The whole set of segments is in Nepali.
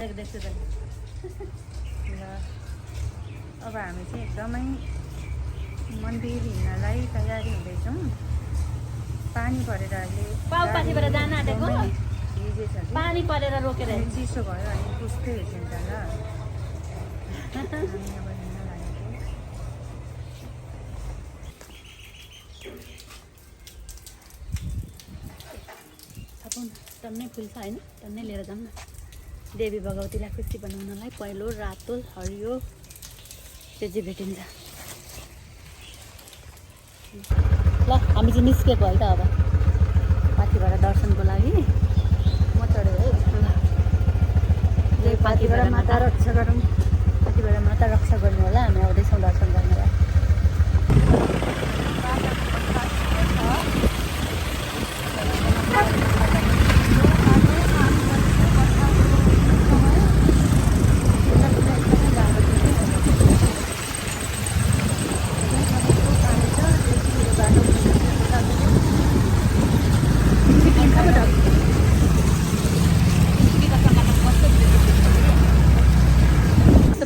देख्छु त ल अब हामी चाहिँ एकदमै मन्दिर हिँड्नलाई तयारी हुँदैछौँ। पानी परेर अहिले पाउपासीबाट जान आँटेको भिजेछ कि पानी परेर रोकेर चिसो भयो अनि पुस्तै हेर्छौँ ल हामी अब हिँड्न लागेको। सपन टन्नै फुल छ होइन, टन्नै लिएर जाऊँ न देवी भगवतीलाई खुसी बनाउनलाई। पहेँलो रातो हरियो त्यो चाहिँ भेटिन्छ। ल हामी चाहिँ निस्केको है त अब पाथिभरा दर्शनको लागि। म चढेँ है जय पाथिभरा माता रक्षा गरौँ। पाथिभरा माता रक्षा गर्नु होला। हामी आउँदैछौँ दर्शन गर्नलाई।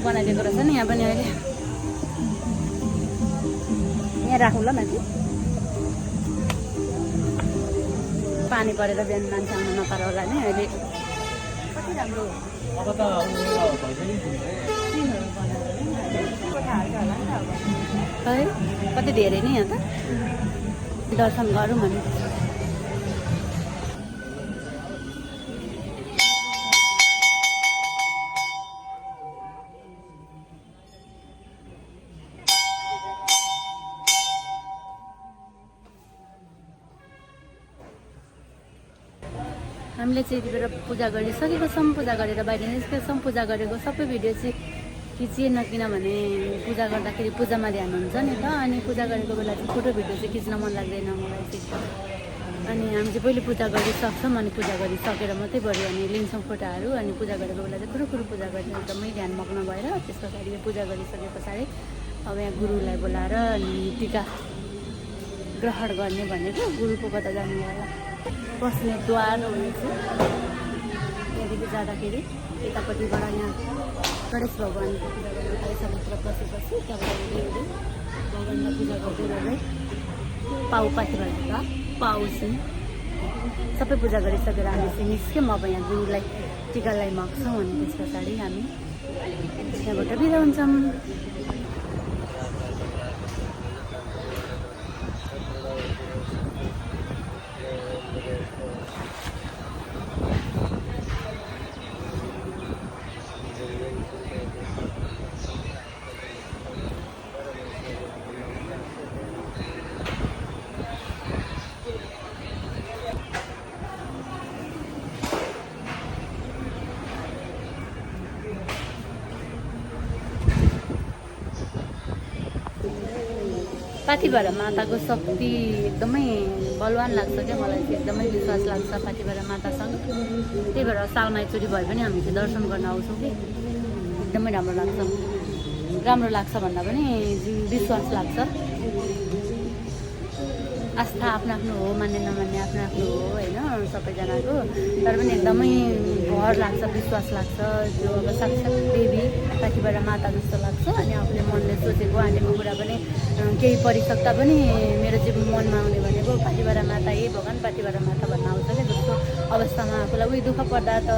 बनाइदिएको रहेछ नि यहाँ पनि अहिले। यहाँ राखौँ ल माथि। पानी परेर बिहान मान्छे आउनु नपाएर होला नि अहिले। कति राम्रो है, कति धेरै नि यहाँ त। दर्शन गरौँ भने हामीले चाहिँ यति बेला पूजा गरिसकेको छौँ। पूजा गरेर बाहिर निस्केको छौँ। पूजा गरेको सबै भिडियो चाहिँ खिचिएन किनभने पूजा गर्दाखेरि पूजामा ध्यान हुन्छ नि त। अनि पूजा गरेको बेला चाहिँ फोटो भिडियो चाहिँ खिच्न मन लाग्दैन मलाई चाहिँ। अनि हामी चाहिँ पहिले पूजा गरिसक्छौँ अनि पूजा गरिसकेर मात्रै बढी अनि लिन्छौँ फोटोहरू। अनि पूजा गरेको बेला चाहिँ कुरो पूजा गर्ने एकदमै ध्यान मग्न भएर त्यस पछाडि पूजा गरिसके पछाडि अब यहाँ गुरुलाई बोलाएर अनि टिका ग्रहण गर्ने भनेको। गुरुको कता जानु होला बस्ने द्वार हुनेछ। यहाँदेखि जाँदाखेरि यतापट्टिबाट यहाँ गणेश भगवान्को पूजा गर्नु थाले। समुद्र पसेपछि त्यहाँबाट भगवान्लाई पूजा गर्दै गर्दै पाउ पाथिभरा पाउछौँ। सबै पूजा गरिसकेर हामी चाहिँ निस्क्यौँ। अब यहाँ गुरुलाई टिका लगाइमाग्छौँ अनि त्यस पछाडि हामी त्यहाँबाट बिदा हुन्छौँ। पाथिभरा माताको शक्ति एकदमै बलवान लाग्छ क्या मलाई चाहिँ। एकदमै विश्वास लाग्छ पाथिभरा मातासँग। त्यही भएर सालमा एकचोटि भए पनि हामी चाहिँ दर्शन गर्न आउँछौँ कि एकदमै राम्रो लाग्छ। राम्रो लाग्छ भन्दा पनि विश्वास लाग्छ। आस्था आफ्नो आफ्नो हो, मान्ने नमान्ने आफ्नो आफ्नो हो होइन सबैजनाको। तर पनि एकदमै भर लाग्छ, विश्वास लाग्छ। जो अब साक्षात् देवी पाथिभरा माता जस्तो लाग्छ। अनि आफूले मनले सोचेको हानेको कुरा पनि केही परिसक्दा पनि मेरो चाहिँ मनमा आउने भनेको पाथिभरा माता ए भगवान् पाथिभरा माता भन्न आउँछ क्या। जस्तो अवस्थामा आफूलाई उही दुःख पर्दा त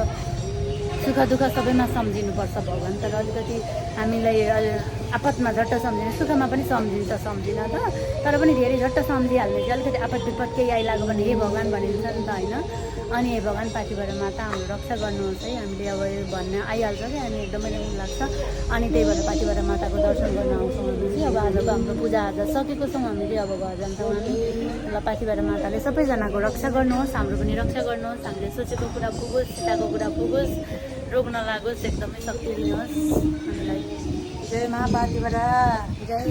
सुख सबैमा सम्झिनुपर्छ भगवान्। तर अलिकति हामीलाई आपतमा झट्ट सम्झिने, सुखमा पनि सम्झिन्छ सम्झिन त। तर पनि धेरै झट्ट सम्झिहाल्ने चाहिँ अलिकति आपत विपद केही आइलाग्यो भने हे भगवान् भनिन्छ नि त होइन। अनि हे भगवान् पाथिभरा माता हाम्रो रक्षा गर्नुहोस् है हामीले अब भन्न आइहाल्छ क्या। अनि एकदमै राम्रो लाग्छ। अनि त्यही भएर पाथिभरा माताको दर्शन गर्न आउँछौँ हामी चाहिँ। अब आजको हाम्रो पूजा आज सकेको छौँ हामी चाहिँ। अब घर जान्छौँ हामी। ल पाथिभरा माताले सबैजनाको रक्षा गर्नुहोस्, हाम्रो पनि रक्षा गर्नुहोस्। हामीले सोचेको कुरा पुगोस्, चिताको कुरा पुगोस्, रोग नलागोस्, एकदमै शक्ति दिनुहोस् हामीलाई। जय मा पाथिभरा जय।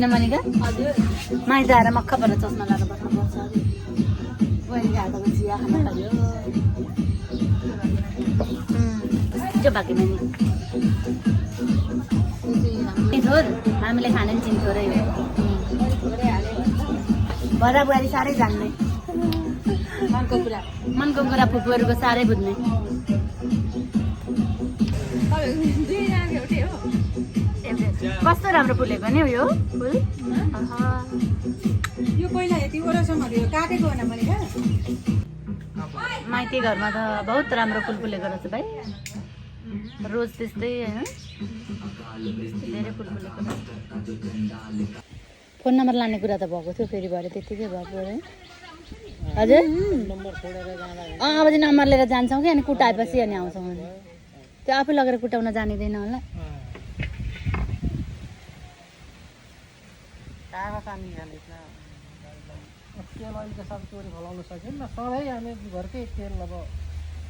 होइन मनिका माइत आएर मक्ख भएर चस्मा लगाएर बस्नुपर्छ बहिनीको हातमा चिया खान पर्यो जो बाँकी नानी छोर हामीले खाने पनि चिन्थ्यो र भरा बुहारी साह्रै जान्ने मनको कुरा फुपूहरूको साह्रै बुझ्ने कस्तो राम्रो फुलेको नि यो फुल यो पहिला यति वडासम्म काटेको होइन मैले माइती घरमा त बहुत राम्रो फुल फुलेको रहेछ भाइ रोज त्यस्तै होइन धेरै फुल फुलेको फोन नम्बर लाने कुरा त भएको थियो फेरि भरे त्यत्तिकै भएको है हजुर अब चाहिँ नम्बर लिएर जान्छौँ कि अनि कुटाएपछि अनि आउँछौँ अनि त्यो आफै लगेर कुटाउन जानिँदैन होला तेल अहिले त सब चोरी फलाउन सकिन्न सधैँ हामी घरकै तेल अब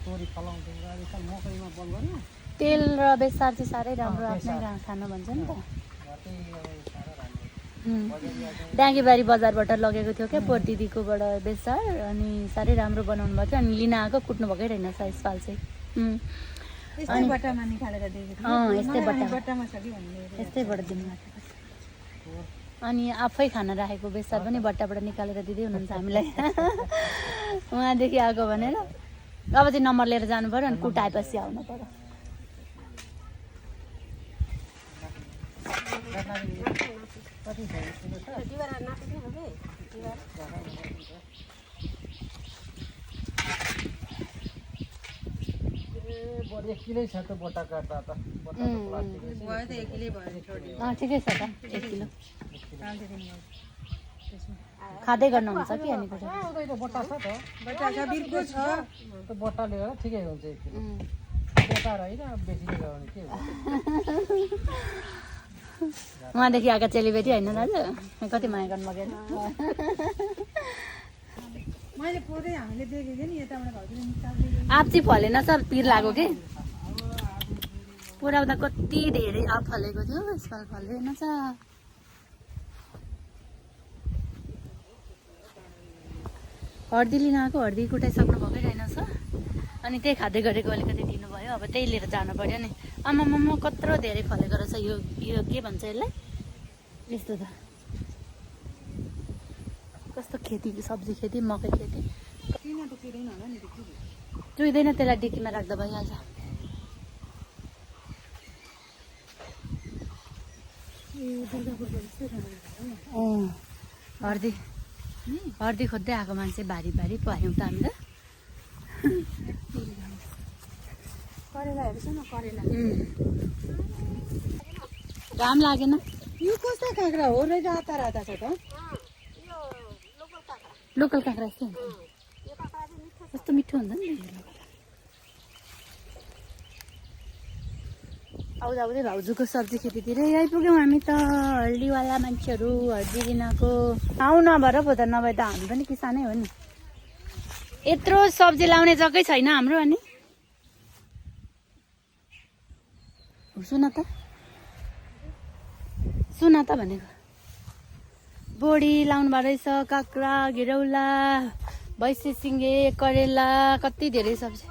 चोरी फलाउँथ्यौँ अहिले त मकैमा बन्द गर्नु तेल र बेसार चाहिँ साह्रै राम्रो आफ्नै खानु भन्छ नि त घरकै अब साह्रो राम्रो डाँगीबारी बजारबाट लगेको थियो क्या पोर दिदीकोबाट बेसार अनि साह्रै राम्रो बनाउनु भएको थियो अनि लिन आएको कुट्नु भएकै रहेनछ यसपाल चाहिँ यस्तै बट्टामा निकालेर दिएको यस्तै बट्टामा छ कि भन्ने यस्तैबाट दिनुभएको अनि आफै खाना राखेको बेसार पनि बट्टाबाट निकालेर दिँदै हुनुहुन्छ हामीलाई उहाँदेखि आएको भनेर अब चाहिँ नम्बर लिएर जानु पऱ्यो अनि कुटाएपछि आउनु पऱ्यो कति छ बढी 1 किलो छ त बट्टा काट्दा त बट्टा त प्लास्टिक भयो त 1 किलो भयो छोड्यो ठिकै छ त 1 किलो खाँदै गर्नुहुन्छ कि अनि बट्टा छ त बट्टा छ बिर्को छ त्यो बट्टा लिएर ठिकै हुन्छ 1 किलो बेकार होइन बेसी नै गयो भने के हुन्छ उहाँदेखि आएका चेलीबेटी होइन दाजु कति माया गर्नुभएको मैले पुरै हामीले देखेको नि यताबाट भाउजूले निकाल्दै आप चाहिँ फलेन सर पिर लाग्यो कि पुऱ्याउँदा कति धेरै आप फलेको थियो यसपाल फल्दैन छ हर्दी लिन आएको हर्दी कुटाइसक्नु भएकै रहेनछ अनि त्यही खाँदै गरेको अलिकति दिनुभयो अब त्यही लिएर जानु पर्यो नि आमामा कत्रो धेरै फलेको रहेछ यो के भन्छ यसलाई यस्तो त कस्तो खेती सब्जी खेती मकै खेती किन त किदैन होला नि चुइँदैन त्यसलाई डिक्कीमा राख्दा भइहाल्छ हर्दी हर्दी खोज्दै आएको मान्छे बारी बारी पायौँ त हामी त करेलाहरू छ न करेला घाम लागेन यो कस्तो काँक्रा हो र राता राता छ त लोकल काँक्रा यस्तो हुन्छ कस्तो मिठो हुन्छ नि आउँदा आउँदै भाउजूको सब्जी खेतीतिरै आइपुग्यौँ हामी त हल्दीवाला मान्छेहरू हर्दी लिनको आउ नभएर पो त नभए त हामी पनि किसानै हो नि यत्रो सब्जी लाउने जग्गै छैन हाम्रो अनि सुन त भनेको बोडी लाउनु भएको रहेछ काँक्रा घिरौला भैँसी सिङ्गे करेला कति धेरै सब्जी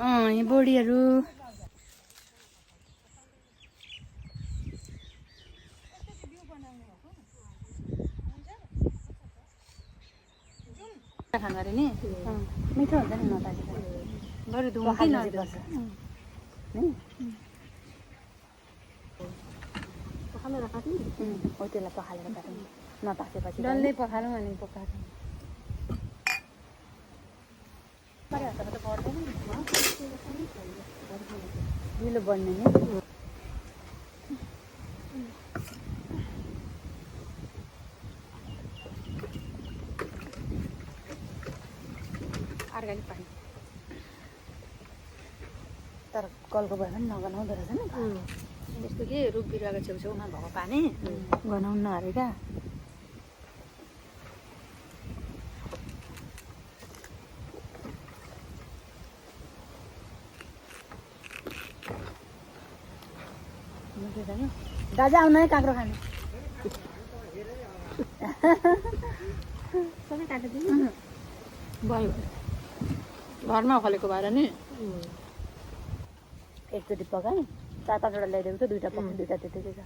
यहाँ बोडीहरू खानु अरे नि मिठो हुन्छ नि नताजी बरु धुम्की नजिक पखालेर काट्नु हो त्यसलाई पखालेर काट्नु नपाकेपछि डल्लै पखालौँ अनि पकाएको त पर्दैन ढिलो बन्ने नि अर्ग्यानिक पानी तर कलको भयो भने नगनाउँदो रहेछ नि यस्तो के रुख बिरुवाको छेउछेउमा भएको पानी गनाउनु अरे क्या दाजु आउनु है काँक्रो खानु सबै काटिदिनु भयो घरमा फलेको भएर नि एकचोटि पकाएँ 4-5 वटा ल्याइदिएको थियो 2टा पकाएँ 2टा त्यतिकै छ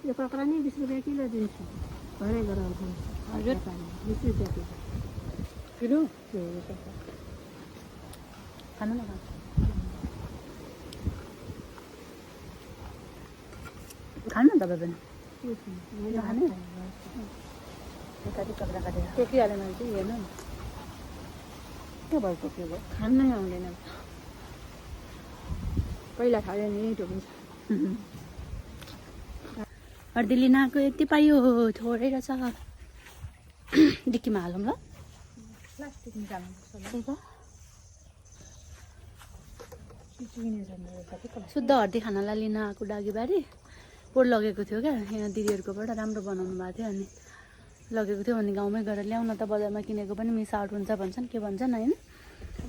यो पक्रा नि 20 रुपियाँ किलो दिन्छु घरै गराउँछु हजुर 20 रुपियाँ किलो खानु न खानु न तपाईँ पनि खानु कति कपडा काटेर टोकिहाल्यो मैले चाहिँ हेर्नु न के भयो टोकिएको खानै आउँदैन पहिला खायो नि टोकिन्छ अर्दिलिनाको यति पाइयो थोरै रहेछ डिक्कीमा हालौँ ल प्लास्टिक निकाल्नुपर्छ त्यही त चिचिने झन् शुद्ध हर्दी खानालाई लिन आएको डागीबारी पोहोर लगेको थियो क्या यहाँ दिदीहरूकोबाट राम्रो बनाउनु भएको थियो अनि लगेको थियो अनि गाउँमै गएर ल्याउन त बजारमा किनेको पनि मिस आउट हुन्छ भन्छन् के भन्छन् होइन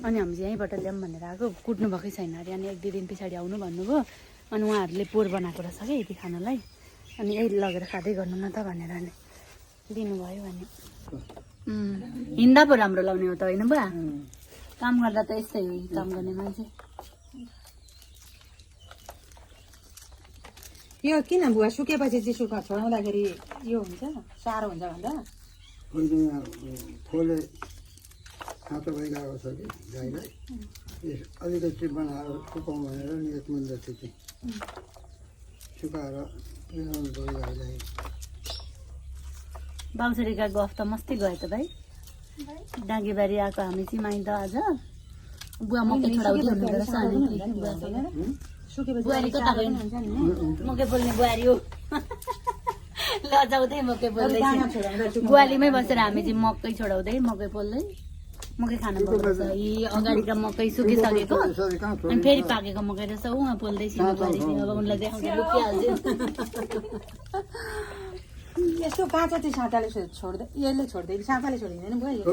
अनि हामी चाहिँ यहीँबाट ल्याऊँ भनेर आएको कुट्नु भएकै छैन अरे अनि 1-2 दिन पछाडि आउनु भन्नुभयो अनि उहाँहरूले पोहोर बनाएको रहेछ क्या यति खानालाई अनि यही लगेर खाँदै गर्नु न त भनेर नि दिनुभयो भने हिँड्दा पो राम्रो लाउने हो त होइन बुवा काम गर्दा त यस्तै हो काम गर्ने मान्छे यो किन बुवा सुकेपछि चाहिँ सुक्खा छोडाउँदाखेरि यो हुन्छ साह्रो हुन्छ भन्दा खोले खाँचो भइरहेको छ कि गाईलाई अलिकति बनाएर सुकाउँ भनेर नि 1 मन जति चाहिँ सुकाएर पिलाउनु पऱ्यो गाईलाई बाउछरीका गफ त मस्तै गयो त भाइ डाँगीबारी आएको हामी चाहिँ माइत आज बुवा मकै छोडाउँदै हुनुहुँदो रहेछ अनि बुहारी कता गयो मकै बोल्ने बुहारी हो लजाउँदै मकै बोल्दै बुहालीमै बसेर हामी चाहिँ मकै छोडाउँदै मकै पोल्दै मकै खानु पर्छ यी अगाडिका मकै सुकिसकेको अनि फेरि पाकेको मकै रहेछ उहाँ पोल्दैछौँ अब उनलाई देखाउँदै लुकिहाल्छु यस्तो काँचो चाहिँ साँताले छोड्दै यसले छोड्दै साँताले छोडिँदैन भयो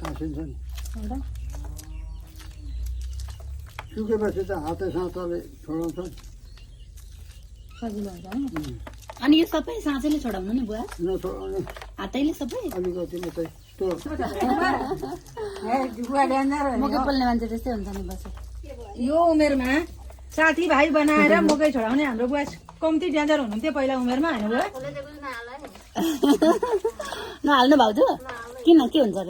टाँसिन्छ नि सुकेपछि त हाते साँचाले छोडाउँछ सजिलो हुन्छ अनि यो सबै साँचैले छोडाउनु नि बुवा नछोडाउने हातैले सबै अलिकति मात्रै त्यो मकै पोल्ने मान्छे त्यस्तै हुन्छ नि बस यो उमेरमा साथीभाइ बनाएर मकै छोडाउने हाम्रो बुवा कम्ती डेन्जर हुनुहुन्थ्यो पहिला उमेरमा होइन बुवा नहाल्नु भाउजू किन के हुन्छ र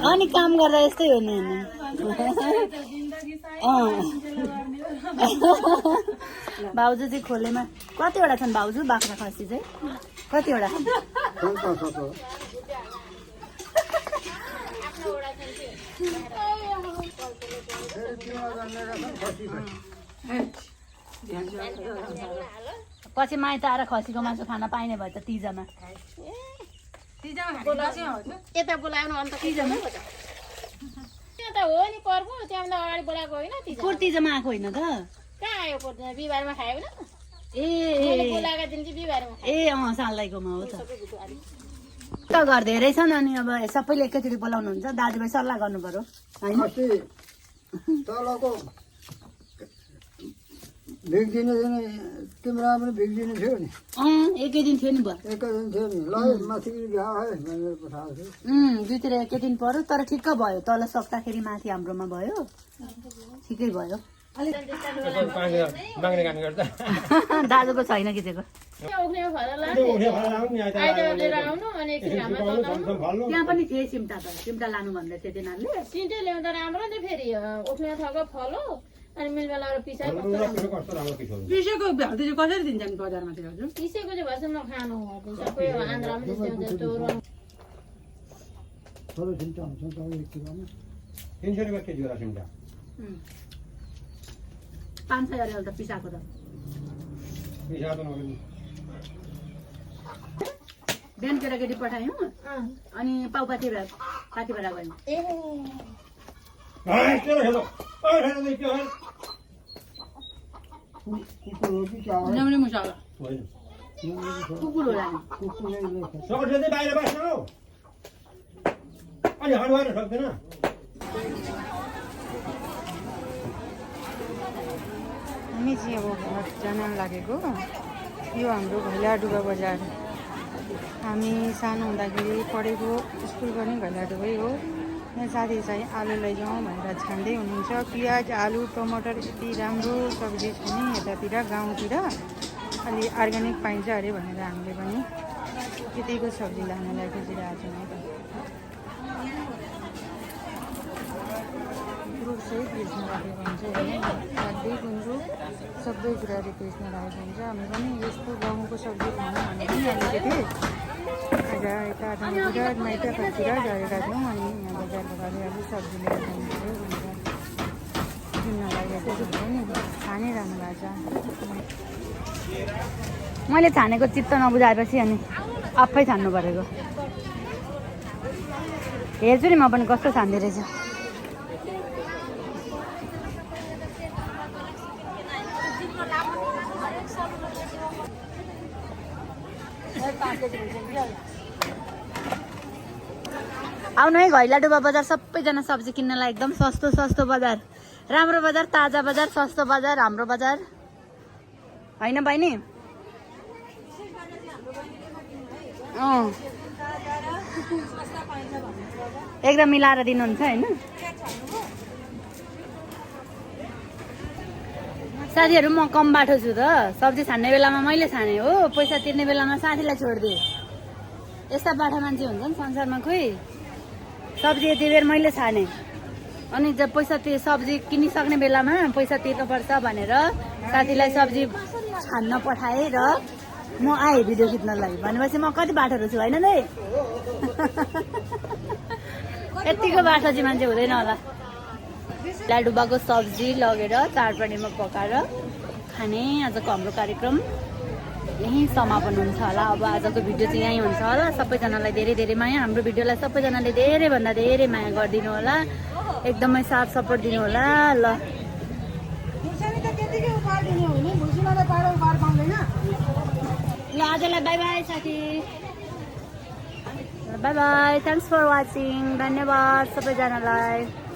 अनि काम गर्दा यस्तै हो नि भाउजू चाहिँ खोलेमा कतिवटा छन् भाउजू बाख्रा खसी चाहिँ कतिवटा पछि माइत आएर खसीको मासु खान पाइने भयो त तिजमा यता बोलाउनु अन्त तिजमा त्यो त हो नि पर्व त्यहाँभन्दा अगाडि बोलाएको होइन तिज तिजमा आएको होइन त कहाँ आयो बिहिबारमा खायो होइन ए बोलाएको दिन चाहिँ बिहिबारमा ए सालदाईकोमा हो त त घर धेरै छन् अनि अब सबैले एकैचोटि बोलाउनुहुन्छ दाजुभाइ सल्लाह गर्नु पर्यो होइन तलको भिख दिने तिम्रो पनि भिख दिने थियो नि एकै दिन थियो नि भयो एकै दिन थियो नि ल माथि भ्याउ है भनेर पठाएको थियो 2-3 एकै दिन पर्यो तर ठिक्क भयो तल सक्दाखेरि माथि हाम्रोमा भयो ठिकै भयो दाजुको छैन खिचेको त्यहाँ पनि थिए सिम्टा त सिम्टा लानु भन्दै थियो तिनीहरूले सिन्टे ल्याउँदा राम्रो नि फेरि उठ्ने थको फलो अनि मिलबेलाबाट पिसाइ पिसेको भ्याउँदै चाहिँ कसरी दिन्छ नि बजारमा चाहिँ हजुर पिसेको चाहिँ भएछ नखानु सबै आन्द्रामा त्यस्तै हुन्छ जस्तो थोरै सिम्टा हुन्छ त 1 किलोमा 300 रुपियाँ केजी होला सिम्टा 500 अरे त पिसाको त बिहान केटाकेटी पठायौँ अनि पाउपाती पाती भएर गयौँ ल्याउने मुसाला कुकुर होला नि अलि हडुवाएर सक्दैन हामी चाहिँ अब घर जान लागेको यो हाम्रो घैलाडुबा बजार हामी सानो हुँदाखेरि पढेको स्कुल पनि घैलाडुबै हो यहाँ साथी चाहिँ आलु लैजाउँ भनेर छान्दै हुनुहुन्छ प्याज आलु टमाटर यति राम्रो सब्जी छ नि यतातिर गाउँतिर अलि अर्ग्यानिक पाइन्छ अरे भनेर हामीले पनि त्यतिको सब्जी लानलाई खोजिरहेको छौँ है त सबै बेच्न राखेको हुन्छ होइन खाँदै गुन्द्रुक सबै कुराहरू बेच्न राखेको हुन्छ हामी पनि यस्तो गाउँको सब्जी खानु भनेर नि अलिकति आज यता ठाउँतिर माइतघरतिर झरेका थियौँ अनि यहाँ बजारबाट अलिअलि सब्जी लिएर जानु पऱ्यो भनेर किन्न लागेको थियो नि छानिरहनु भएको छ मैले छानेको चित्त नबुझाएपछि अनि आफै छान्नु परेको हेर्छु नि म पनि कस्तो छान्दै रहेछ आउनु है घैलाडुबा बजार सबैजना सब्जी किन्नलाई एकदम सस्तो सस्तो बजार राम्रो बजार ताजा बजार सस्तो बजार हाम्रो बजार होइन बहिनी एकदम मिलाएर दिनुहुन्छ होइन साथीहरू म कम बाटो छु त सब्जी छान्ने बेलामा मैले छाने हो पैसा तिर्ने बेलामा साथीलाई छोडिदिएँ यस्ता बाठा मान्छे हुन्छ नि संसारमा खोइ सब्जी यति बेर मैले छाने अनि जब पैसा सब्जी किनिसक्ने बेलामा पैसा तिर्नुपर्छ भनेर साथीलाई सब्जी छान्न पठाएँ र म आएँ भिडियो खिच्नलाई भनेपछि म कति बाटोहरू छु होइन नै यतिको बाटो चाहिँ मान्छे हुँदैन होला लाडुबाको सब्जी लगेर चाडपर्नेमा पकाएर खाने आजको हाम्रो कार्यक्रम यहीँ समापन हुन्छ होला अब आजको भिडियो चाहिँ यहीँ हुन्छ होला सबैजनालाई धेरै धेरै माया हाम्रो भिडियोलाई सबैजनाले धेरैभन्दा धेरै माया गरिदिनु होला एकदमै साथ सपोर्ट दिनु होला ल ल आजलाई बाई बाई साथी bye bye thanks for watching धन्यवाद सबैजनालाई